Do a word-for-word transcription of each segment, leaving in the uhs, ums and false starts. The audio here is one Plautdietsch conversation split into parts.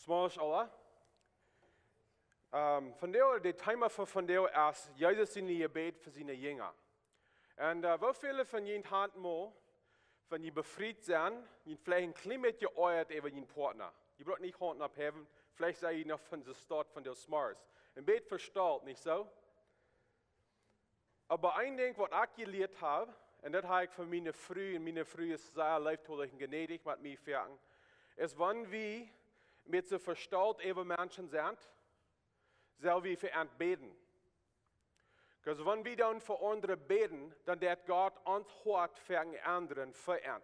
Goodemorjes aula. Ähm, vondoag, daut Thema fa vondoag es Jesus sien Jebäd fa siene Jinja. Un, äh, woo väle von junt han mol, wan jie befriet sent, junt veleicht een kjlien bät jeoajat äwa jun Partner? Jie brucken nich Haunt opphäwen, veleicht sie jie noch von de Staut von de Smars. Een bät vestalt, nich soo? Oba een Dinkj waut ekj jelieet hab, un daut hab ekj von miene Fru, un miene Fru es sea leeftolich un jnädich met mie foaken, es wan wie met soo vestalt äwa Menschen sent, sell wie fa an bäden. Because wan wie dan fa aundre bäden, dan deit Gott ons Hoat foaken endren fa an.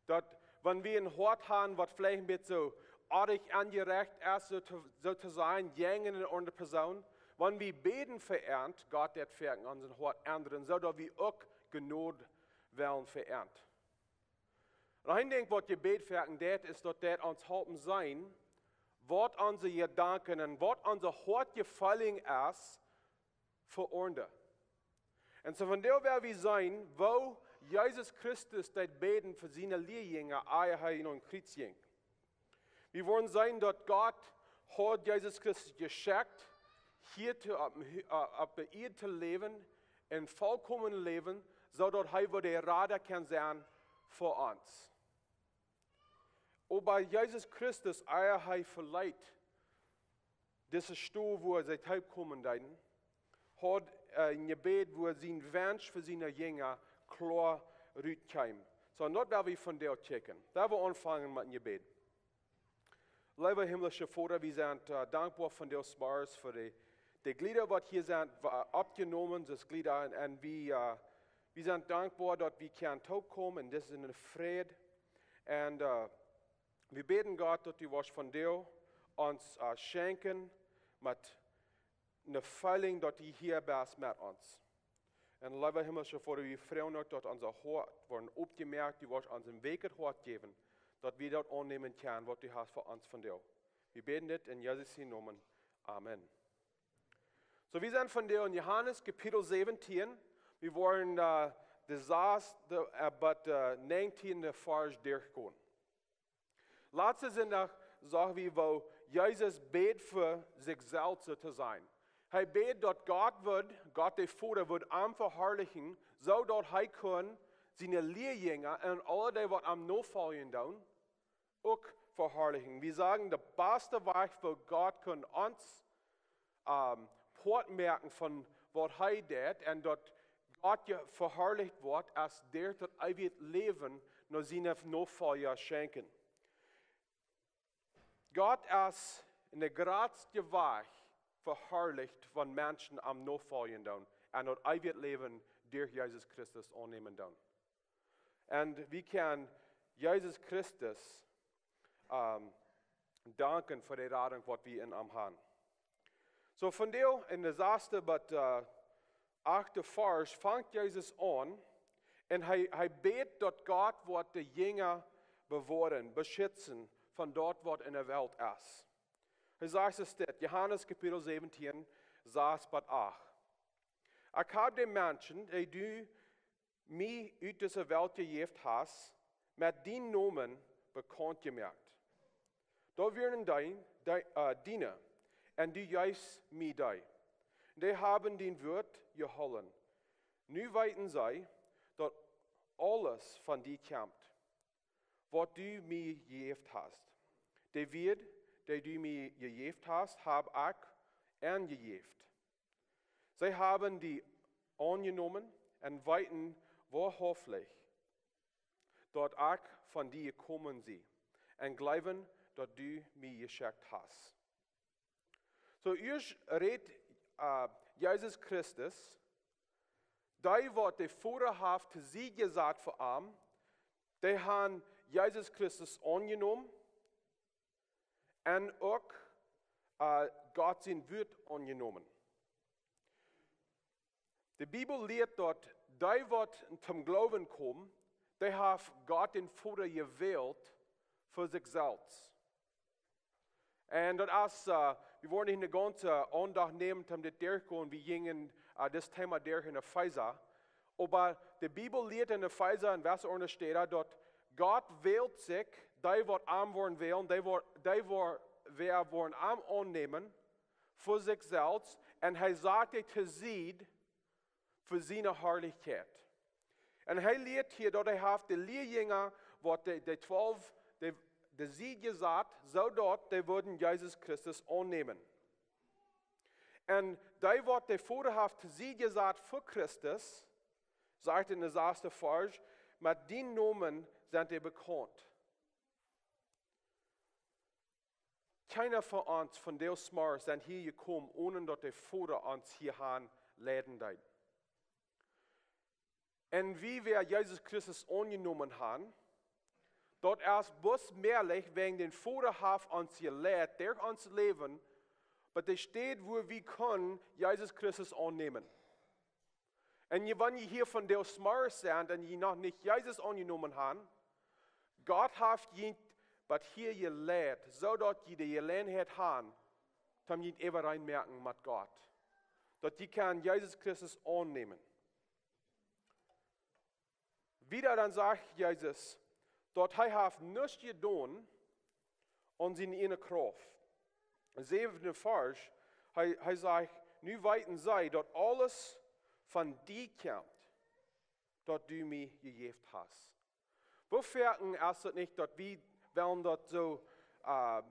Daut, wan wie een Hoat han, waut veleicht een bät soo oajch aunjerecht es, soo to, soo to sajen, jäajen eene aundre Persoon, wan wie bäden fa an, Gott deit foaken ons Hoat endren, soo daut wie uk Jnod wellen fa an. Un een Dinkj waut Jebäd foaken deit, es daut deit ons halpen seenen, waut onse Jedanken un waut onse Hoatjefeeling es fa aundre. Un soo vondoag woa wie seenen, woo Jesus Christus deed bäden fa siene Lieejinja, ea hee no daut Kjriez jinkj. Wie woaren seenen daut Gott haud Jesus Christus jeschekjt, hia to, opp, opp de Ieed to läwen, een volkomen Läwen, soo daut hee woat de Rada kjennen sennen fa ons. Oba Jesus Christus, ea hee veleet dise Stow, wua see toopkomen deeden, haud, äh, een Jebäd, wua sien Wunsch fa siene Jinja kloa rutkjeem. Soo, un daut woa wie vondoag checken. Lot ons aunfangen met een Jebäd. Leewa himmlischa Voda, wie sent, äh, dankboa vondoag zemorjes fa de, de Jlieda waut hia sent, wa-, oppjenomen, soo aus Jlieda, un, un wie, äh, wie sent dankboa daut wie kjennen toopkomen, un dit es een Fräd. Un, äh, wie bäden Gott daut du woascht vondoag ons, äh, schenkjen met eene Feeling daut du hia best met ons. Un leewa himmlischa Voda, wie froagen uk daut onse Hoat woaren oppjemoakt, du woascht ons een weekjet Hoat jäwen, daut wie daut aunnämen kjennen waut du hast fa ons vondoag. Wie bäden dit en Jesus sienen Nomen. Amen. Soo, wie sent vondoag en Johanes Kapitel säwentieen. Wie woaren, äh, de sasde, äh, bat, äh, näajentieende Varsch derchgonen. Latsten Sindach sagen wie, woo Jesus bäd fa sikj selfst, soo to sajen. Hee bäd daut Gott wudd, Gott de Voda wudd am veharlichen, soo daut hee kunn siene Lieejinja un aule dee waut am nofoljen doonen, uk veharlichen. Wie sagen, de baste Wajch woo Gott kunn ons, ähm, Poat moaken von waut hee deit un daut Gott je veharlicht woat, es derch daut eewje Läwen no siene Nofolja schenkjen. Gott es en de jratste Wajch veharlicht wan Menschen am nofoljen doonen un daut eewje Läwen derch Jesus Christus aunnämen doonen. Un wie kjennen Jesus Christus, ähm, danken fa de Radunk waut wie en am haben. Soo, vondoag en de sasde bat, äh, achte Varsch fangt Jesus aun un hee, hee bäd daut Gott woat de Jinja bewoaren, beschitzen von daut waut en de Welt es. Hee sajcht es dit, Johanes Kapitel säwentieen, sas bat acht. Ekj hab de Menschen, dee du mie ut dise Welt jejäft hast, met dienen Nomen bekaunt jemoakt. Daut wieren dee, dee, äh, diene, un du jeefst mie dee. Dee haben dien Wuat jehoolen. Nu weeten see, daut aules von die kjemt, waut du mie jejäft hast. De Wieed, dee du mie jejäft hast, hab ekj an jejäft. See haben die aunjenomen un weeten woahaftich, daut ekj von die jekomen sie, un jleewen, daut du mie jeschekjt hast. Soo, ieescht rät, äh, Jesus Christus, dee waut de Voda haft to sied jesat fa am, dee haben Jesus Christus aunjenomen un uk, äh, Gott sien Wuat aunjenomen. De Bibel lieet daut dee waut toom Gloowen komen, dee haft Gott dän Voda jewält fa sikj selfst. Un daut es, äh, wie woaren nich ne gaunze Aundacht nämen toom dit derchgonen, wie jinjen, äh, dit Thema derch en Efeesa. Oba de Bibel lieet en Efeesa un wesse aundre Städen daut Gott wält sikj dee waut am woaren wälen, dee waut, dee waut, wäa woaren am aunnämen fa sikj selfst, un hee sat dee to Sied fa siene Harlichkjeit. Un hee lieet hia, daut hee haft de Lieejinja, waut de, de twalf, de, to Sied jesat, soo daut dee wudden Jesus Christus aunnämen. Un dee, waut de Voda haft to Sied jesat fa Christus, sajcht en de sasde Varsch, met dän Nomen sent dee bekaunt. Kjeena von ons vondoag zemorjes sent hia jekomen, onen daut de Voda ons hia han leiden deed. Un wie, wäa Jesus Christus aunjenomen han, daut es bloos mäajlich, wäajen de Voda haft ons jeleit derch ons Läwen, bat de Städ, wua wie kjennen Jesus Christus aunnämen. Un jie, wan jie hia vondoag zemorjes sent un jie noch nich Jesus aunjenomen han, Gott haft junt bat hia jeleit, soo daut jie de Jeläajenheit han, om junt äwareen moaken met Gott. Daut jie kjennen Jesus Christus aunnämen. Wieda dan sajcht Jesus, daut hee haft nuscht jedonen aun siene ieejne Krauft. Säwende Varsch, hee, hee sajcht, nu weeten see, daut aules von die kjemt, daut du mie jejäft hast. Woo foaken es daut nich, daut wie wellen daut soo, äh,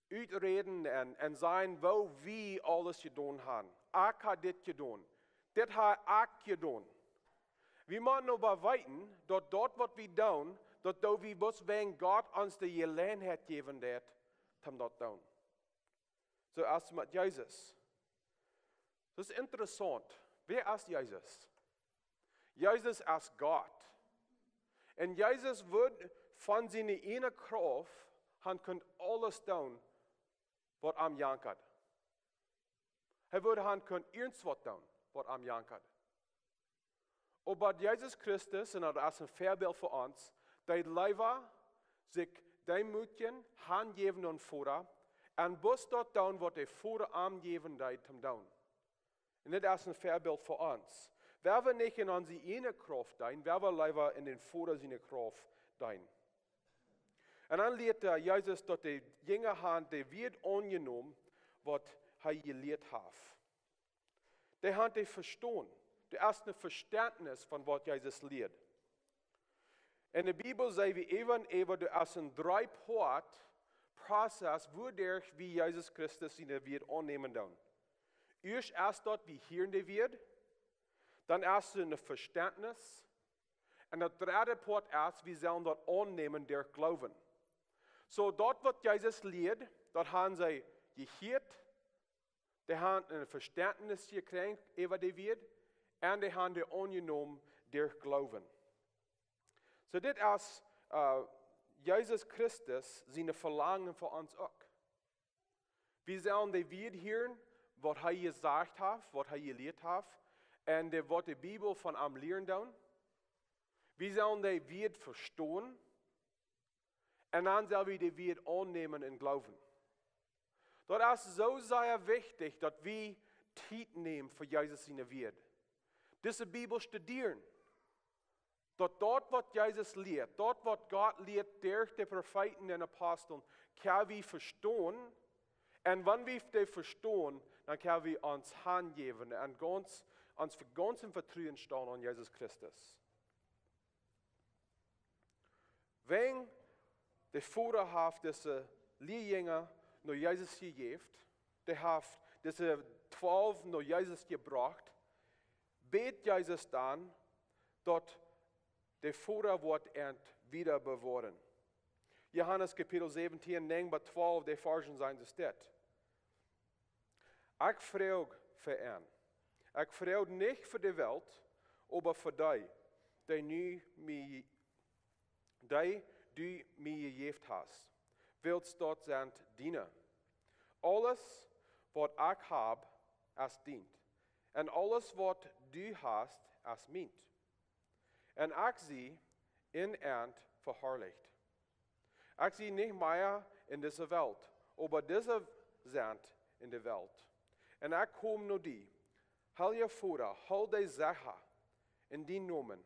uträden un, un sajen, woo wie aules jedonen han. Ekj ha dit jedonen. Dit ha ekj jedonen. Wie motten oba weeten, daut daut, waut wie doonen, daut doo wie bloos wäajen Gott ons de Jeläajenheit jäwen deed, om daut to doonen. Soo es met Jesus. Daut es interessaunt. Wäa es Jesus? Jesus es Gott. Un Jesus wudd von siene ieejne Krauft han kunt aules doonen, waut am jankat. Hee wudd han kunt irjent waut doonen, waut am jankat. Oba Jesus Christus, un daut es een Väabilt fa ons, deed leewa sikj deemootjen, hanjäwen aum Voda, un bloos daut doonen, waut de Voda am jäwen deed to doonen. Un dit es een Väabilt fa ons. Wie wellen nich en onse ieejne Krauft deenen, wie wellen leewa en dän Voda siene Krauft deenen. Un dan lieet, äh, Jesus, daut de Jinja han de Wieed aunjenomen, waut hee jelieet haft. Dee han dee vestonen. Doa es een Vestentnis von waut Jesus lieet. En de Bibel saj wie äwa un äwa, doa es een dree Poat Prozess, wuaderch wie Jesus Christus siene Wieed aunnämen doonen. Ieescht es daut, wie hieren de Wieed, dan es doa een Vestentnis, un daut dredde Poat es, wie sellen daut aunnämen derch Gloowen. Soo daut, waut Jesus lieet, daut han see jehieet, dee han een Vestentnis jekjräajen äwa de Wieed, un dee han dee aunjenomen derch Gloowen. Soo dit es, äh, Jesus Christus siene Velangen fa ons uk. Wie sellen de Wieed hieren, waut hee jesajcht haft, waut hee jelieet haft, un de, waut de Bibel von am lieren doonen. Wie sellen de Wieed vestonen, un dan sell wie de Wieed aunnämen em Gloowen. Daut es soo sea wichtich, daut wie Tiet nämen fa Jesus siene Wieed. Dise Bibel studieren. Daut daut, waut Jesus lieet, daut, waut Gott lieet derch de Profeeten un Aposteln, kjenn wie vestonen. Un wan wie dee vestonen, dan kjenn wie ons hanjäwen un gaunz, ons gaunz em Vetruen stalen aun Jesus Christus. Wan de Voda haft dise Lieejinja no Jesus jejäft, dee haft dise twalf no Jesus jebrocht, bät Jesus dan, daut de Voda woat an wieda bewoaren. Johanes Kapitel säwentieen, näajen bat twalf, de Varsch sent soo dit. Ekj froag fa an. Ekj froag nich fa de Welt, oba fa dee, dee nu mie, dee du mie jejäft hast. Wiels daut sent diene. Aules, waut ekj hab, es dient. Un aules, waut du hast, es mient. Un ekj sie en an veharlicht. Ekj sie nich mea en dise Welt, oba dise sent en de Welt. Un ekj kom no die. Heilja Voda, hool dee secha en dien Nomen,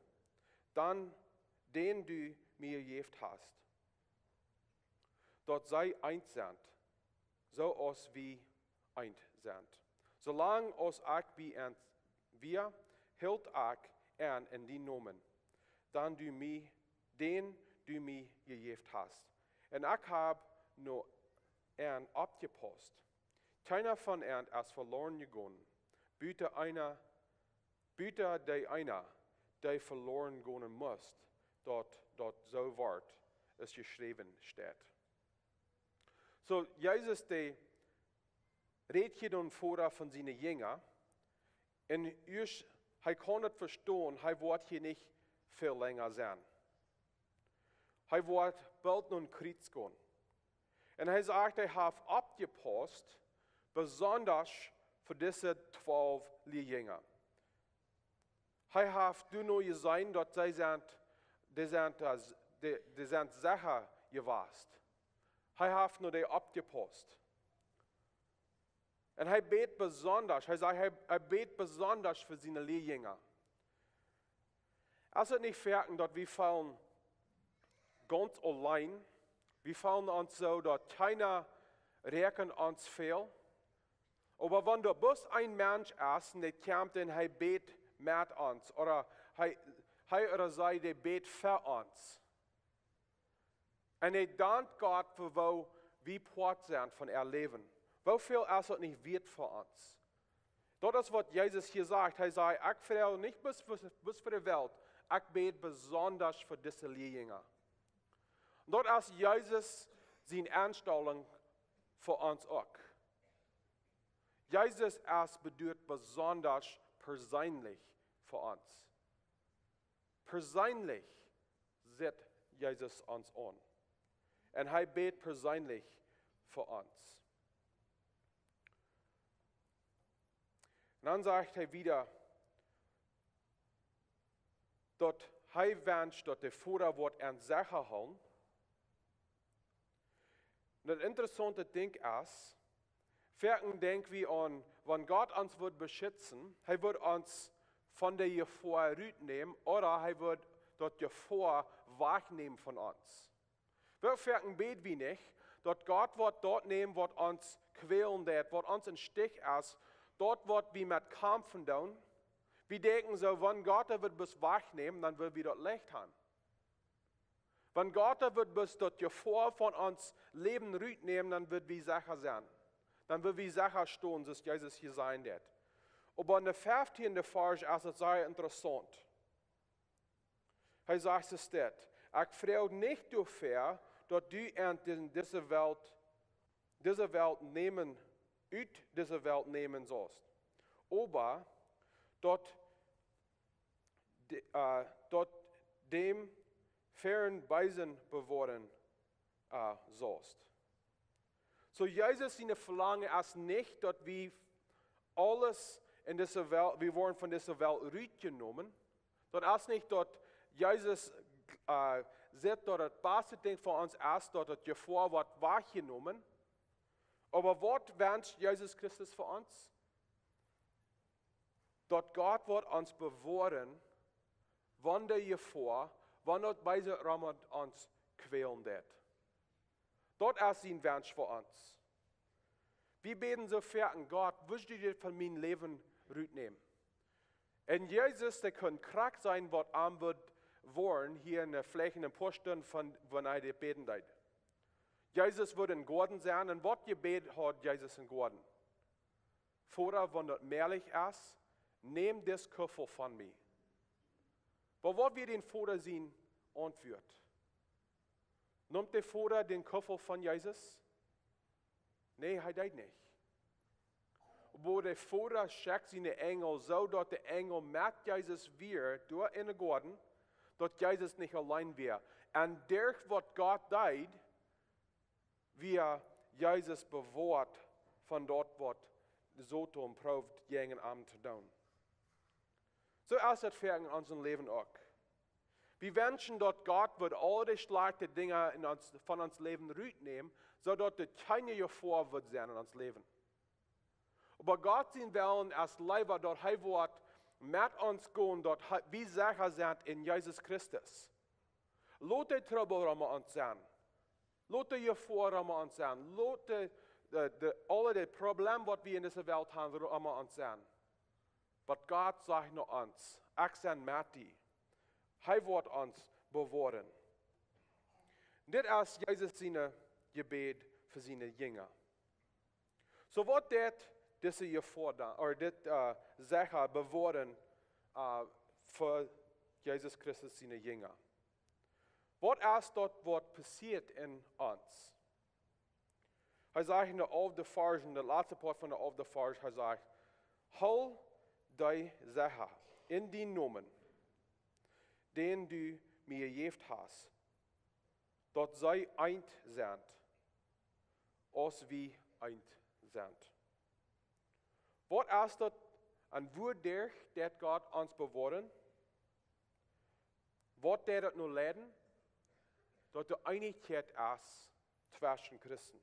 dan dän du mie jejäft hast. daut see eent sent, soo aus wie eent sent. Soo lang aus ekj bie an wia, hilt ekj an en dien Nomen, dan du mie, dän du mie jejäft hast. Un ekj hab no an oppjepaust. Kjeena von an es veloaren jegonen, buta eena, buta dee eena, dee veloaren gonen must, daut daut soo wort, aus jeschräwen steit. Soo, Jesus, dee rät hia dan wieda von siene Jinja. Un ieescht, hee kaun daut vestonen, hee woat hia nich väl lenja sennen. Hee woat boolt nom Kjriez gonen. Un hee sajcht, hee haft oppjepaust, besonda fa dise twalf Lierjinja. Hee haft doano jeseenen, daut see sent, dee sent, äh, dee, dee sent secha jewast. Hee haft no dee oppjepaust. Un hee bät besonda, hee sajcht, hee, hee bät besonda fa siene Lierjinja. Es daut nich foaken, daut wie feelen gaunz auleen? Wie feelen ons soo, daut kjeena räakjent ons väl. Oba wan doa bloos een Mensch es, un dee kjemt un hee bät met ons, ooda hee, hee ooda see, dee bät fa ons. Un hee dankt Gott fa woo wie Poat sent von äa Läwen. Woo väl es daut nich wieet fa ons? Daut es waut Jesus hia sajcht. Hee säd: "Ekj froag nich bloos, bloos, bloos fa de Welt, ekj bäd besonda fa dise Lierjinja." Daut es Jesus siene Enstalunk fa ons uk. Jesus es bedoelt besonda perseenlich fa ons. Perseenlich sitt Jesus ons aun. Un hee bäd perseenlich fa ons. Un dan sajcht hee wieda, daut hee wenscht, daut de Voda woat an secha hoolen. Un daut interessaunte Dinkj es, foaken denkj wie aun, wan Gott ons wudd beschitzen, hee wudd ons von de Jefoa rutnämen, ooda hee wudd daut Jefoa wajchnämen von ons. Woo foaken bäd wie nich, daut Gott woat daut nämen, waut ons kwälen deit, waut ons em Stich es, daut waut wie met kjamfen doonen. Wie denkjen soo, wan Gott daut wudd bloos wajchnämen, dan wudd wie daut leicht haben. Wan Gott daut wudd bloos daut Jefoa von ons Läwen rutnämen, dan wudd wie secha sennen. Dan wudd wie secha stonen, soo aus Jesus hia sajen deit. Oba en de feftieende Varsch es daut sea interessaunt. Hee sajcht soo dit: "Ekj froag nich doafäa, daut du an dise, dise Welt, dise Welt nämen, ut dise Welt nämen saust, oba daut de, äh, daut däm ver dän Beesen bewoaren, äh, saust." Soo, Jesus sien Velangen es nich, daut wie aules en dise Welt, wie woaren von dise Welt rutjenomen. Daut es nich, daut Jesus, äh, sajcht, daut daut baste Dinkj fa ons es, daut daut Jefoa woat wajchjenomen. Oba waut wenscht Jesus Christus fa ons? Daut Gott woat ons bewoaren von de Jefoa, wan daut Beese rom ons kwälen deit. Daut es sien Wensch fa ons. Wie bäden soo foaken: "Gott, wurscht du dit von mien Läwen rutnämen?" Un Jesus, dee kunn krakjt seenen, waut am wudd woaren hia en de, veleicht en een poa Stunden von, wan hee dit bäden deed. Jesus wudd em Goaden sennen, un waut jebäd haud Jesus em Goaden? "Voda, wan daut mäajlich es, nämm dis Kuffel von mie." Oba waut wia dän Voda sien Auntwuat? Neem de Voda dän Kuffel von Jesus? Nä, hee deed nich. Oba de Voda schekjt siene Enjel, soo daut de Enjel met Jesus wia doa en dän Goaden, daut Jesus nich auleen wia. Un derch waut Gott deed, wia Jesus bewoat von daut, waut de Soton proowd jäajen am to doonen. Soo es daut foaken en ons Läwen uk. Wie wenschen, daut Gott wudd aul de schlajchte Dinja en ons, von ons Läwen rutnämen, soo daut doa kjeene Jefoa wudd sennen en ons Läwen. Oba Gott sien Wellen es leewa, daut hee woat met ons gonen, daut hee, wie secha sent en Jesus Christus. Lot de Trubbel rom ons sennen. Lot de Jefoa rom ons sennen. Lot de, de, de, aule de Problemen, waut wie en dise Welt haben, rom ons sennen. Oba Gott sajcht no ons: "Ekj sie met die." Hee woat ons bewoaren. Dit es Jesus sien Jebäd fa siene Jinja. Soo, waut deed dise Jefoa dan, ooda dit, äh, Zecha bewoaren, äh, fa Jesus Christus siene Jinja? Waut es daut, waut passieet en ons? Hee sajcht en de alfte Varsch, en de latste Poat von de alfte Varsch, hee sajcht: "Hool dee Zecha en dienen Nomen, dän du mie jejäft hast, daut see eent sent, aus wie eent sent." Waut es daut, un wuaderch deed Gott ons bewoaren? Waut deed daut nu leiden? Daut doa Eenichkjeit es tweschen Christen.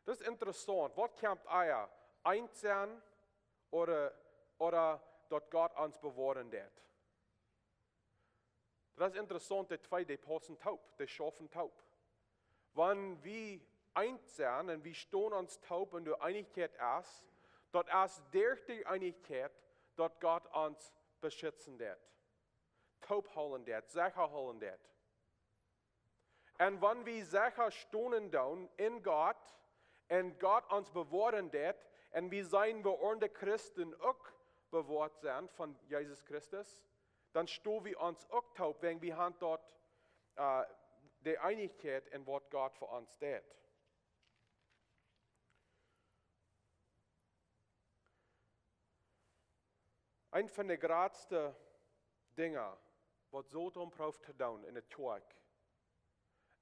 Daut es interessaunt. Waut kjemt ea? Eent sennen ooda, ooda daut Gott ons bewoaren deed? Daut es interessaunt, dee twee, dee paussen toop, dee schaufen toop. Wan wie eent sent un wie stonen ons toop un doa Eenichkjeit es, daut es derch dee Eenichkjeit, daut Gott ons beschitzen deed, toop hoolen deed, secha hoolen deed. Un wan wie secha stonen doonen en Gott, un Gott ons bewoaren deed, un wie seenen, woo aundre Christen uk bewoat sent von Jesus Christus, dan sto wie ons uk toop, wäajen wie haben daut, äh, dee Eenichkjeit en waut Gott fa ons deed. Eent von de jratste Dinja, waut Soton prooft to doonen en de Kjoakj,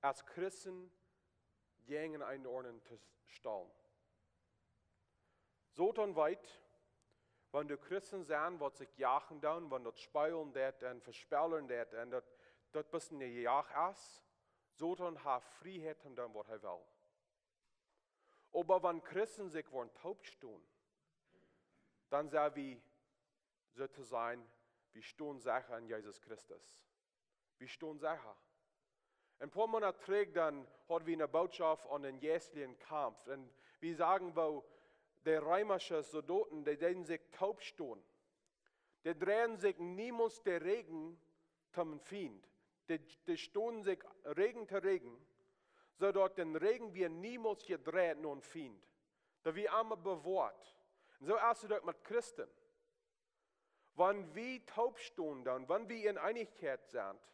es Christen jäajen eenen Orden to stalen. Soton weet, wan doa Christen sent, waut sikj jachen doonen, wan daut spälen deit un vespellen deit un daut, daut bloos eene Jajcht es, Soton haft Frieheit to doonen, waut hee well. Oba wan Christen sikj woaren toop stonen, dan sent wie, soo to sajen, wie stonen secha en Jesus Christus. Wie stonen secha. Een poa Moonat trigj, dan hauden wie eene Bootschoft aun dän jeistlichen Kaumf. Un wie sagen, woo de reemische Soldoten, dee deeden sikj toop stonen. Dee dreiden sikj niemols de Rigjen toom Fient. Dee, dee stonen sikj Rigjen to Rigjen, soo daut de Rigjen wia niemols jedreit nom Fient. Daut wia emma bewoat. Un soo es daut uk met Christen. Wan wie toop stonen doonen, wan wie en Eenichkjeit sent,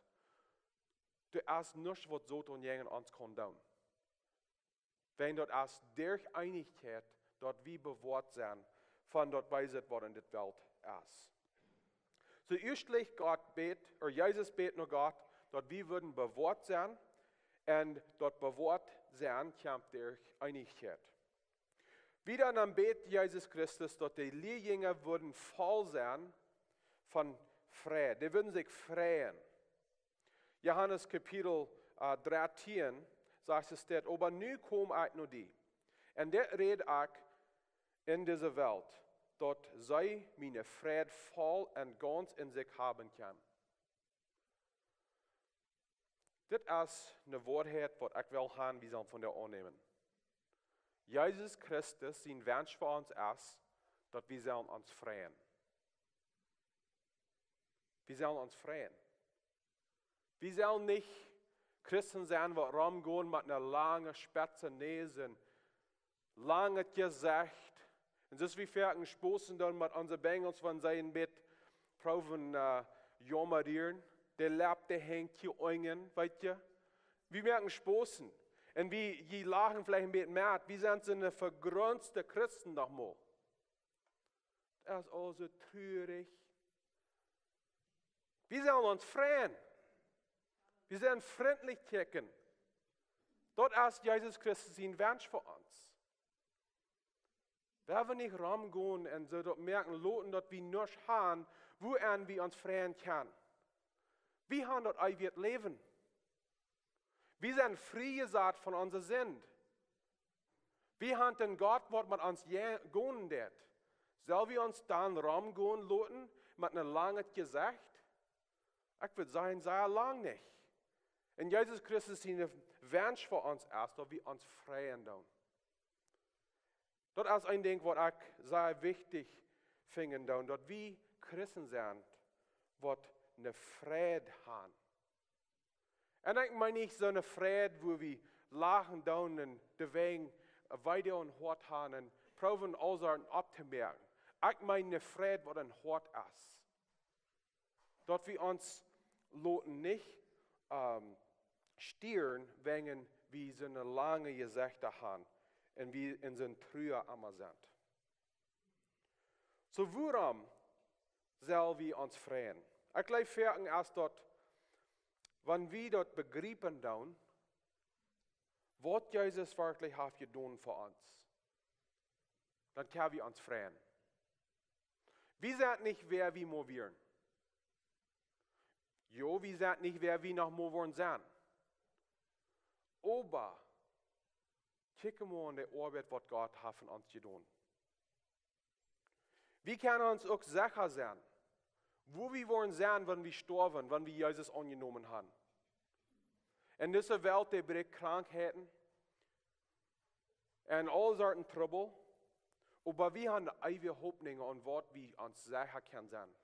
doa es nuscht, waut Soton jäajen ons kaun doonen. Wäajen daut es derch Eenichkjeit, daut wie bewoat sent von daut Beese, waut en dise Welt es. Soo ieeschtlich Gott bät, ooda Jesus bät no Gott, daut wie wudden bewoat sennen, un daut bewoat sennen kjemt derch Eenichkjeit. Wieda dan bät Jesus Christus, daut de Lieejinja wudden voll sennen von Freid. Dee wudden sikj freien. Johanes Kapitel, äh, dartieen, sajcht et dit: "Oba nu kom ekj no die, un dit räd ekj en dise Welt, daut see miene Freid voll un gaunz en sikj haben kjennen." Dit es eene Woarheit, waut ekj well haben, wie sellen von doa aunnämen. Jesus Christus sien Wensch fa ons es, daut wie sellen ons freien. Wie sellen ons freien. Wie sellen nich Christen sennen, waut romgonen met eene lange spetze Näs un langet Jesecht. Un soo aus wie foaken spossen dan met onse Bengels, wan see een bät proowen, äh, jaumerieren. De Lepp, de henjt hia unjen, weet jie. Wie moaken spossen. Un wie, jie lachen veleicht een bät met. Wie sent soo eene vegrunste Christen noch mol. Daut es aul soo trurich. Wie sellen ons freien. Wie sellen frintlich kjikjen. Daut es Jesus Christus sien Wensch fa ons. Wie wellen nich romgonen un soo daut moaken loten, daut wie nuscht haben, wuaenn wie ons freien kjennen. Wie haben daut eewje Läwen. Wie sent friejesat von onse Sind. Wie haben een Gott, waut met ons je-, gonen deit. Sell wie ons dan romgonen loten met een langet Jesecht? Ekj wudd sajen, sea lang nich. Un Jesus Christus sien Wensch fa ons es, daut wie ons freien doonen. Daut es een Dinkj, waut ekj sea wichtich finjen doo, daut wie Christen sent, waut ne Freid han. Un ekj meen nich soone Freid, wua wie lachen doonen un doawäajen wee dee aun Hoat han un proowen aule Sorten opptomoaken. Ekj meen ne Freid, waut em Hoat es. Daut wie ons loten nich, ähm, stieren, wäajen wie soone lange Jesechta han un wie en soon Trua emma sent. Soo, wuarom sell wie ons freien? Ekj jleew, foaken es daut, wan wie daut bejriepen doonen, waut Jesus werkjlich haft jedonen fa ons, dan kjenn wie ons freien. Wie sent nich wäa wie mol wieren. Jo, wie sent nich wäa wie noch mol woaren sennen. Oba kjikj mol aun de Oabeit, waut Gott haft fa ons jedonen. Wie kjennen ons uk secha sennen, wua wie woaren sennen, wan wie stoawen, wan wie Jesus aunjenomen han. En dise Welt, dee brinjt Krankheiten un aule Sorten Trubbel, oba wie han de eewje Hopninj, aun waut wie ons secha kjennen sennen.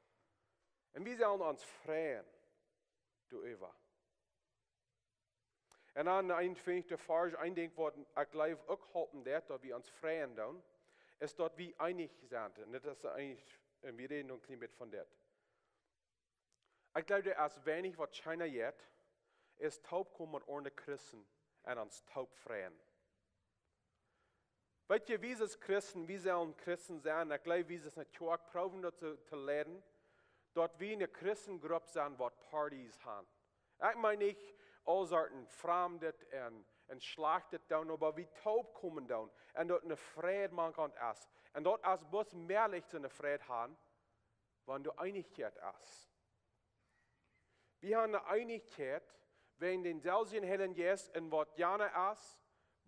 Un wie sellen ons freien doaräwa. Un dan eenuntwintichste Varsch, een Dinkj, waut ekj jleew uk halpen deit, daut wie ons freien doonen, es daut wie eenich sent. Un dit es eenich, un wie räden een kjlien bät von dit. Ekj jleew, doa es weinich, waut scheena jeit, es toopkomen met aundre Christen un ons toop freien. Weet jie, wie aus Christen, wie sellen Christen sennen. Ekj jleew, wie aus ne Kjoakj proowen daut to, to lieren, daut wie ne Christengrupp sent, waut Parties han. Ekj meen nich aule Sorten Framdet un, un Schlajchtet doonen, oba wie toopkomen doonen. Un daut ne Freid mank ons es. Un daut es bloos mäajlich, soone Freid han, wan doa Eenichkjeit es. Wie han ne Eenichkjeit wäajen dänselwjen Heiljen Jeist, un waut jana es,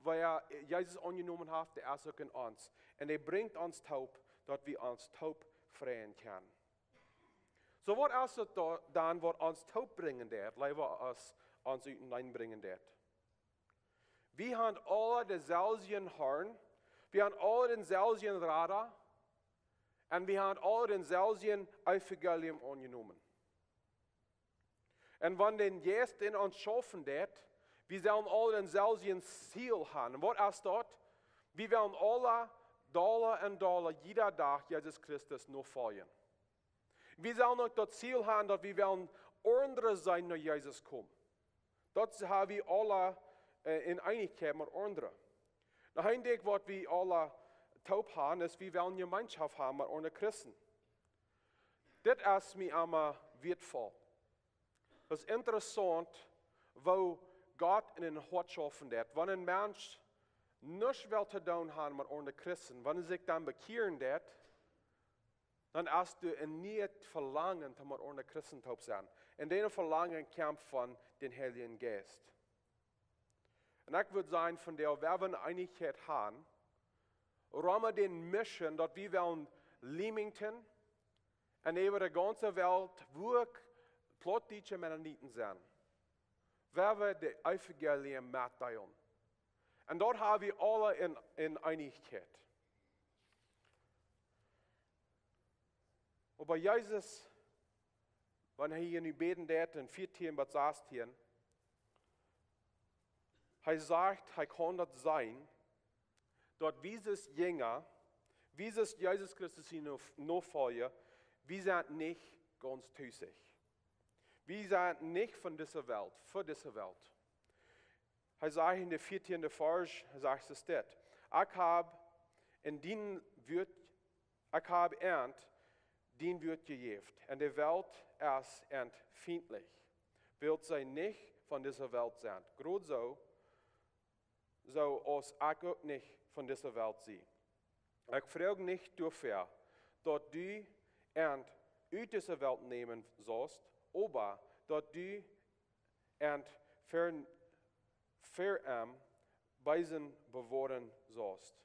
wäa Jesus aunjenomen haft, dee es uk en ons. Un dee brinjt ons toop, daut wie ons toop freien kjennen. Soo, waut es daut do-, dan, waut ons toop brinjen deit, leewa aus ons uteneen brinjen deit? Wie han aule dänselwjen Harn, wie han aule dänselwjen Rada, un wie han aule dänselwjen Evangelium aunjenomen. Un wan de Jeist en ons schaufen deit, wie sellen aule dänselwjen Ziel han. Un waut es daut? Wie wellen aule dolla un dolla jieda Dach Jesus Christus nofoljen. Wie sellen uk daut Ziel han, daut wie wellen aundre sennen no Jesus komen. Daut ha wie aule, äh, en Eenichkjeit met aundre. Nu, een Dinkj, waut wie aule toop han, es, wie wellen Jemeenschoft han met aundre Christen. Dit es mie emma wieetvoll. Daut es interessaunt, woo Gott en een Hoat schaufen deit. Wan een Mensch nuscht well to doonen han met aundre Christen, wan hee sikj dan bekjieren deit, dan es doa een nieet Velangen, om met aundre Christen toop to sennen. Un dit Velangen kjemt von dän Heiljen Jeist. Un ekj wudd sajen, von doa, wan wie Eenichkjeit han, rom dän Mission, daut wie wellen Leamington un äwa de gaunze Welt, wua uk plautdietsche Mennoniten sent, wan wie daut Evangelium metdeelen. Un daut ha wie aule en, en Eenichkjeit. Oba Jesus, wan hee hia nu bäden deit en vieetieen bat sastieen, hee sajcht, hee kaun daut seenen, daut wie aus Jinja, wie aus Jesus Christus siene Nofolja, wie sent nich gaunz tusich. Wie sent nich von dise Welt, fa dise Welt. Hee sajcht en dän vieetieenden Varsch, hee sajcht, es dit: Ekj hab en dien Wuat, ekj hab an dien Wuat jejäft. Un de Welt es an fientlich, wiels see nich von dise Welt sent, krakjt soo, soo aus ekj uk nich von dise Welt sie. Ekj froag nich doafäa, daut du an ut dise Welt nämen saust, oba daut du an ver, ver däm Beesen bewoaren saust.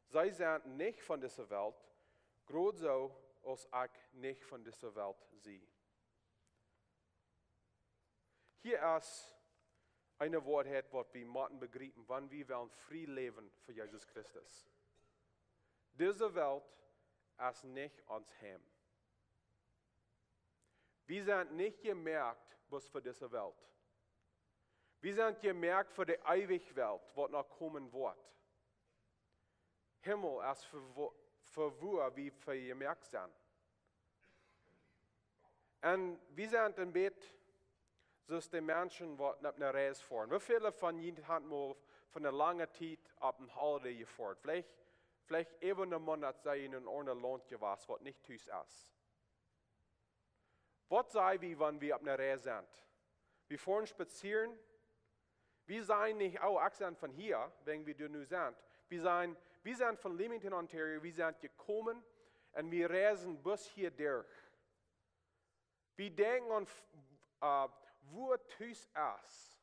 See sent nich von dise Welt, krakjt soo aus ekj nich von dise Welt sie. Hia es eene Woarheit, waut wie motten bejriepen, wan wie wellen frie läwen fa Jesus Christus. Dise Welt es nich ons Heim. Wie sent nich jemoakt bloos fa dise Welt. Wie sent jemoakt fa de eewje Welt, waut noch komen woat. Himmel es fa wo-, fa wua wie fa jemoakt sent. Un wie sent een bät soo aus de Menschen, waut opp eene Reis foaren. Woo väle von junt haben mol fa eene lange Tiet opp een Holiday jefoaren? Veleicht, veleicht äwa een Moonat sent jie en een aundret Launt jewast, waut nich tus es. Waut saj wie, wan wie opp eene Reis sent? Wie foaren spazieren. Wie sajen nich: "Oh, ekj sie von hia", wan wie doa nu sent. Wie sajen: "Wie sent von Leamington, Ontario, wie sent jekomen un wie reisen bat hia derch." Wie denkjen aun, äh, wua tus es.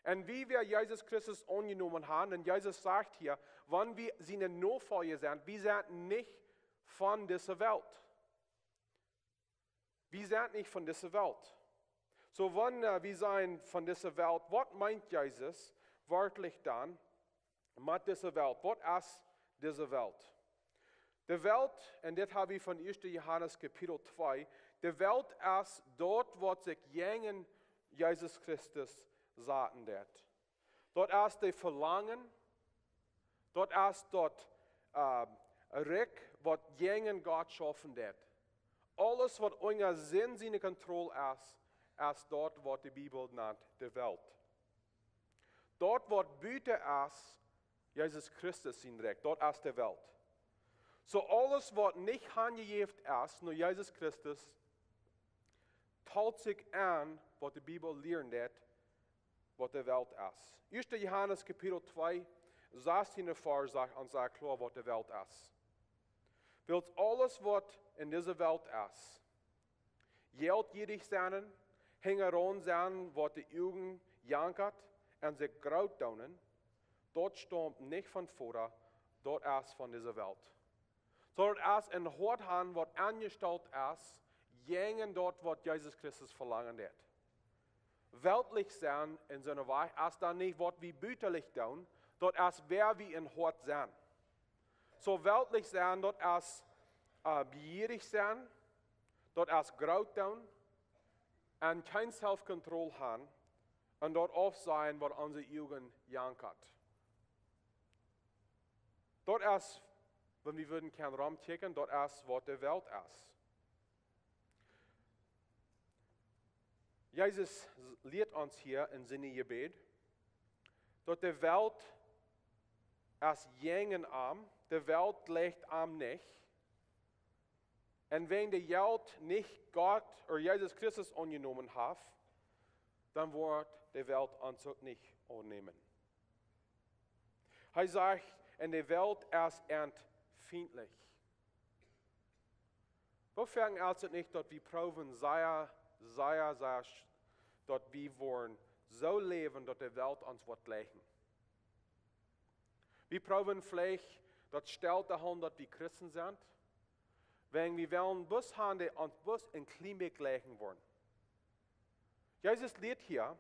Un wie, wäa Jesus Christus aunjenomen haben, un Jesus sajcht hia, wan wie siene Nofolja sent, wie sent nich von dise Welt. Wie sent nich von dise Welt. Soo, wan, äh, wie sent von dise Welt, waut meent Jesus werkjlich dan met dise Welt? Waut es dise Welt? De Welt, un dit hab wie von ieeschte Johanes Kapitel twee, de Welt es daut, waut sikj jäajen Jesus Christus saten deit. Daut es de Velangen, daut es daut, äh, Rikj, waut jäajen Gott schaufen deit. Aules, waut unja Sind siene Kontroll es, es daut, waut de Bibel nant de Welt. Daut, waut buten es Jesus Christus sien Rikj, daut es de Welt. Soo aules, waut nich hanjejäft es no Jesus Christus, talt sikj aun, waut de Bibel lieren deit, waut de Welt es. Ieeschte Johanes Kapitel twee, sastiende Varsch sajcht ons sea kloa, waut de Welt es. Wiels aules, waut en dise Welt es, jeltjierich sennen, hinjaraun sennen, waut de Uagen jankat, un sikj groot doonen, daut staumt nich vom Voda, daut es von dise Welt. Soo daut es een Hoat han, waut aunjestalt es, jäajen daut, waut Jesus Christus velangen deit. Weltlich sennen en soone Wajch es dan nich, waut wie butalich doonen, daut es, wäa wie em Hoat sent. Soo weltlich sennen, daut es, äh, bejierich sennen, daut es groot doonen, un kjeen Selfstkontroll han, un daut aufseenen, waut onse Uagen jankat. Daut es, wan wie wudden kjennen romkjikjen, daut es, waut de Welt es. Jesus lieet ons hia en sien Jebäd, daut de Welt es jäajen am, de Welt jleicht am nich. Un wan de Welt nich Gott ooda Jesus Christus aunjenomen haft, dan woat de Welt ons uk nich aunnämen. Hee sajcht, un de Welt es an fientlich. Woo foaken es daut nich, daut wie proowen sea, sea, sea, sch-, daut wie woaren soo läwen, daut de Welt ons woat jleichen? Wie proowen veleicht daut stell to hoolen, daut wie Christen sent, wan wie wellen bloos han, dee ons bloos een kjlien bät jleichen woaren. Jesus lieet hia,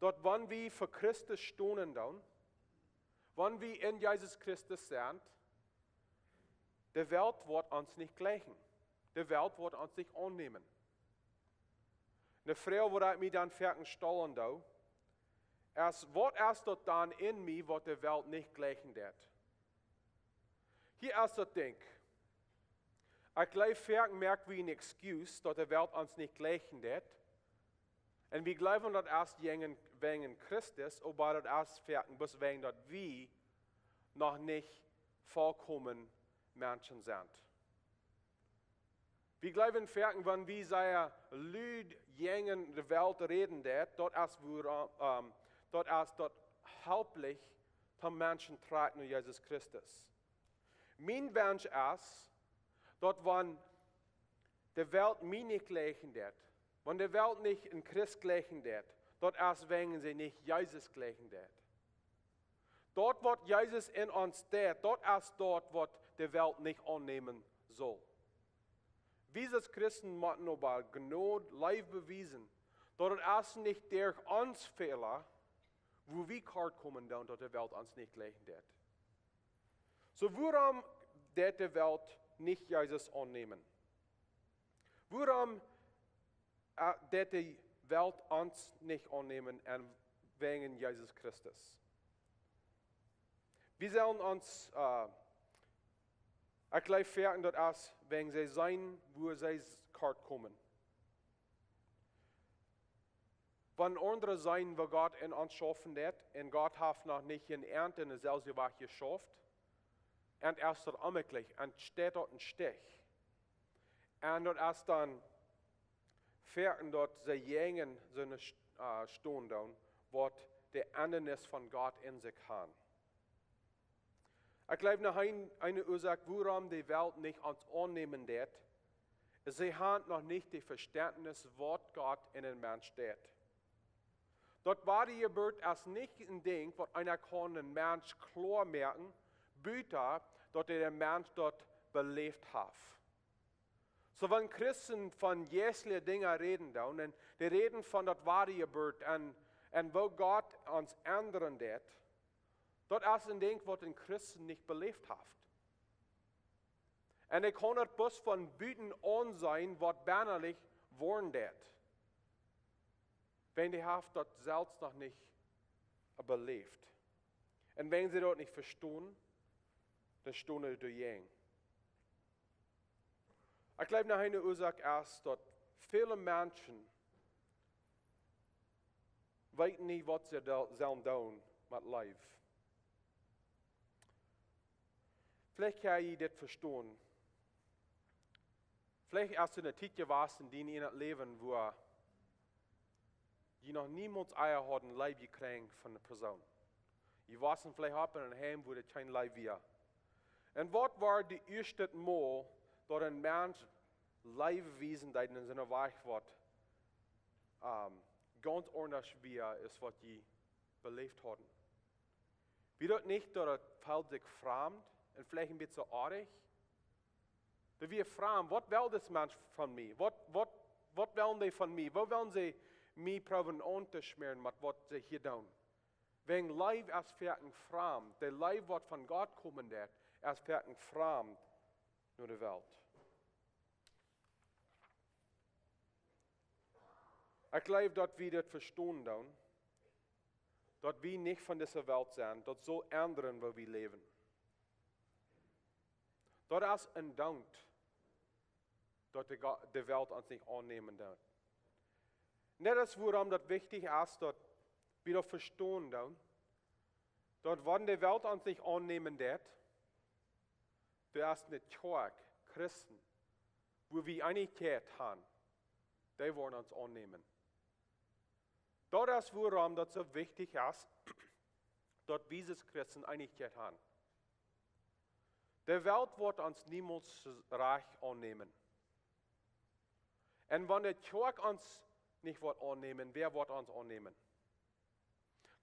daut wan wie fa Christus stonen dan, wan wie en Jesus Christus sent, de Welt woat ons nich jleichen. De Welt woat ons nich aunnämen. De Froag, waut ekj mie dan foaken stalen doo, es, waut es daut dan en mie, waut de Welt nich jleichen deit? Hia es daut Dinkj. Ekj jleew, foaken moak wie een Excuse, daut de Welt ons nich jleichen deit. Un wie jleewen, daut es wäajen, wäajen Christus, oba daut es foaken bloos wäajen, daut wie noch nich vollkomne Menschen sent. Wie jleewen foaken, wan wie sea lud jäajen de Welt räden deit, daut es wua-, ähm, daut es daut halplich toom Menschen trakjen no Jesus Christus. Mien Wunsch es, daut wan de Welt mie nich jleichen deit, wan de Welt nich een Christ jleichen deit, daut es wäajen see nich Jesus jleichen deit. Daut, waut Jesus en ons deit, daut es daut, waut de Welt nich aunnämen saul. Wie aus Christen motten oba Jnod, Leew bewiesen, daut et es nich derch ons Fäla, woo wie kort komen doonen, daut de Welt ons nich jlikjen deit. Soo, wuarom deit de Welt nich Jesus aunnämen? Wuarom, äh, deit de Welt ons nich aunnämen un wäajen Jesus Christus? Wie sellen ons, äh, ekj jleew, foaken daut es wäajen see seenen, woo see kort komen. Wan aundre seenen, woo Gott en ons schaufen deit, un Gott haft noch nich en Ent en deeselwje Wajch jeschauft, un es daut onmäajlich, un steit daut em Stich. Un daut es dan foaken daut see jäajen soone St-, äh, stonen doonen, waut de Endanis von Gott en sikj han. Ekj jleew, noch een, eene Uasoak, wuarom de Welt nich ons aunnämen deit, es, see han noch nich daut Vestentnis, waut Gott en een Mensch deit. Daut Wadajeburt es nich een Dinkj, waut eena kaun een Mensch kloa moaken, buta daut de Mensch daut beläft haft. Soo, wan Christen von jeistelje Dinja räden doonen, un dee räden von daut Wadajeburt un, un woo Gott ons endren deit, daut es een Dinkj, waut een Christ nich beläft haft. Un ekj kaun daut bloos von buten aunseenen, waut bennalich woaren deit. Wan dee haft daut selfst noch nich beläft. Un wan see daut nich vestonen, dan stonen see doajäajen. Ekj jleew, noch eene Uasoak es, daut väle Menschen weeten nich, waut see do-, sellen doonen met Läwen. Veleicht kjenn jie dit vestonen. Veleicht es doa eene Tiet jewast en dien, en daut Läwen, wua jie noch niemols ea hauden Leew jekjräajen von eene Persoon. Jie waussen veleicht opp en een Heim, wua doa kjeen Leew wia. Un waut wia daut ieeschte Mol, daut een Mensch Leew wiesen deed en soone Wajch, waut, ähm, gaunz aundasch wia, aus waut jie beläft hauden? Wia daut nich, daut et feeld sikj framd un veleicht een bät oajch? Daut wia framd. Waut well dis Mensch von mie? Waut, waut, waut wellen dee von mie? Woo wellen see mie proowen auntoschmäaren met waut see hia doonen? Wäajen Leew es foaken framd. De Leew, waut von Gott komen deit, es foaken framd no de Welt. Ekj jleew, daut wie daut vestonen doonen, daut wie nich von dise Welt sent, daut saul endren, woo wie läwen. Daut es een Doont, daut de Go-, de Welt ons nich aunnämen deit. Un daut es, wuarom daut wichtich es, daut wie daut vestonen doonen, daut wan de Welt ons nich aunnämen deit, doa es eene Kjoakj, Christen, wua wie Eenichkjeit han, dee woaren ons aunnämen. Daut es, wuarom daut soo wichtich es, daut wie aus Christen Eenichkjeit han. De Welt woat ons niemols rajcht aunnämen. Un wan de Kjoakj ons nich woat aunnämen, wäa woat ons aunnämen?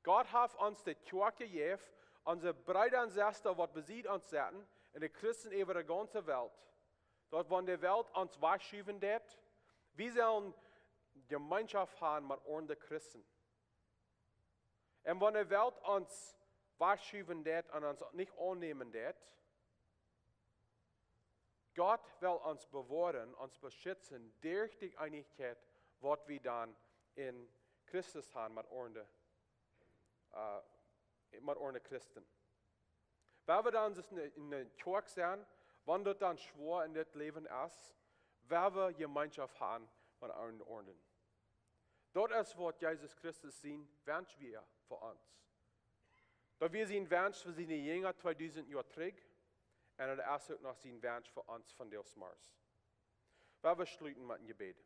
Gott haft ons de Kjoakj jejäft, onse Breeda un Sestren, waut besied ons setten, un de Christen äwa de gaunze Welt, daut wan de Welt ons wajchschuwen deit, wie sellen Jemeenschoft han met aundre Christen. Un wan de Welt ons wajchschuwen deit un ons nich aunnämen deit, Gott well ons bewoaren, ons beschitzen derch de Eenichkjeit, waut wie dan en Christus han met aundre, äh, met aundre Christen. Wan wie dan soo en, en eene Kjoakj sent, wan daut dan schwoa en dit Läwen es, wan wie Jemeenschoft han met aundre. Daut es, waut Jesus Christus sien Wensch wia fa ons. Daut wia sien Wensch fa siene Jinja tweedusent Joa trigj, un daut es uk noch sien Wensch fa ons vondoag zemorjes. Lot ons schluten met een Jebäd.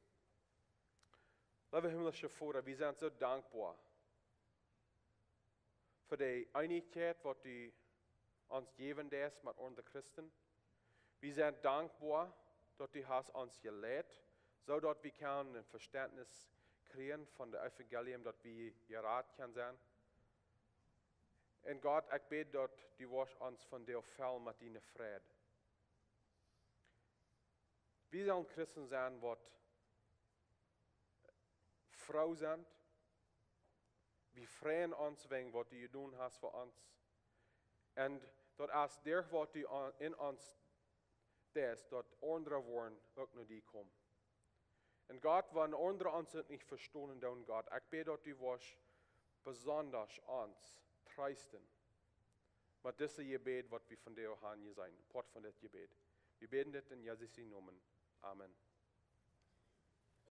Leewa himmlischa Voda, wie sent soo dankboa fa de Eenichkjeit, waut du ons jäwen deist met aundre Christen. Wie sent dankboa, daut du hast ons jeleit, soo daut wie kjennen een Vestentnis kjrieen von daut Evangelium, daut wie jerat kjennen sennen. Un Gott, ekj bäd, daut du woascht ons vondoag fellen met diene Fräd. Wie sellen Christen sennen, waut froo sent, Wie freien ons wäajen waut du jedonen hast fa ons. Un daut es derch waut du en ons deist, daut aundre woaren uk no die komen. Un Gott, wan aundre ons daut nich vestonen doonen, Gott, ekj bäd daut du woascht besondasch ons treesten met dise Jebäd waut wie vondoag han jeseenen, Poat von dit Jebäd. Wie bäden dit en Jesus sien Nomen. Amen.